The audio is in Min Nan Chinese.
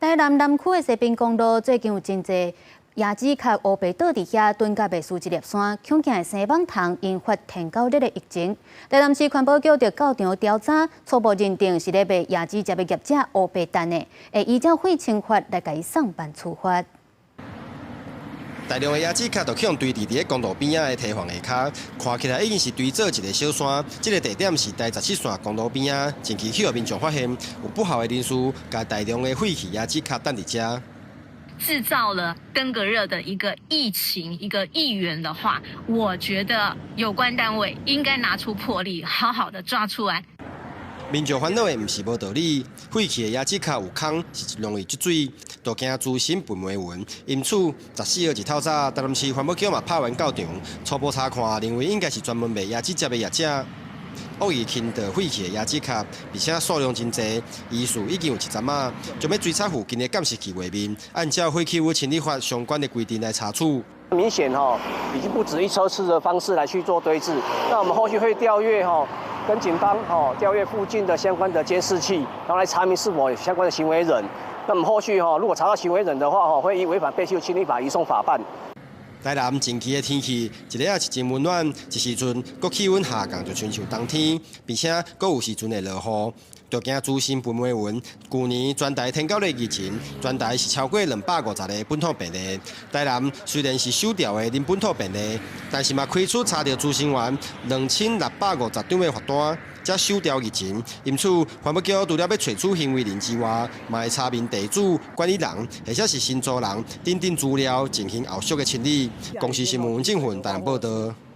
台南南區的西濱公路最近有真濟椰子殼烏白倒佇遐，躉甲袂輸這粒山，恐驚會生蠓蟲，引發天狗熱的疫情。台南市環保局就到場調查，初步認定是咧賣椰子汁的業者烏白擲的，會依照廢清法來共伊送辦處罰。大量的椰子殼就予人堆佇佇公路邊仔的堤防下跤，看起來已經是堆做一个小山。這个地點是台十七線公路邊仔，近期去予民眾發現有不肖的人士，共大量的廢棄椰子殼擲佇遮。製造了登革熱的一個疫情，一個疫源的話，我覺得有關單位應該拿出魄力，好好的抓出來。民眾煩惱的毋是無道理，廢棄的椰子殼有空是容易積水，就驚滋生笨霉蚊。因此，14號一透早，台南市環保局嘛派員到場，初步查看，認為應該是專門賣椰子汁的業者惡意傾倒廢棄的椰子殼，而且數量真濟，疑似已經有一陣仔，將欲追查附近的監視器畫面，按照廢棄物清理法相關的規定來查處。明顯吼，已經不止一車次的方式來去做堆置，那我們後續會調閱吼，跟警方吼調閱附近的相關的監視器，然後來查明是否有相關的行為人。那麼後續吼，如果查到行為人的話吼，會依違反廢棄物清理法移送法辦。台南近期的天氣，一下仔是真溫暖，一時陣閣氣溫下降，就親像冬天，並且閣有時陣會落雨，就驚滋生笨霉蚊。舊年全台天狗熱疫情，全台是超過250個本土病例。台南雖然是首兆的零本土病例，但是嘛開出查著滋生源2650張的罰單，才收掉疫情。因此，環保局除了欲揣出行為人之外，嘛會查明地主、管理人或者是承租人等等資料，進行後續的清理。公視新聞文正雲台南報導。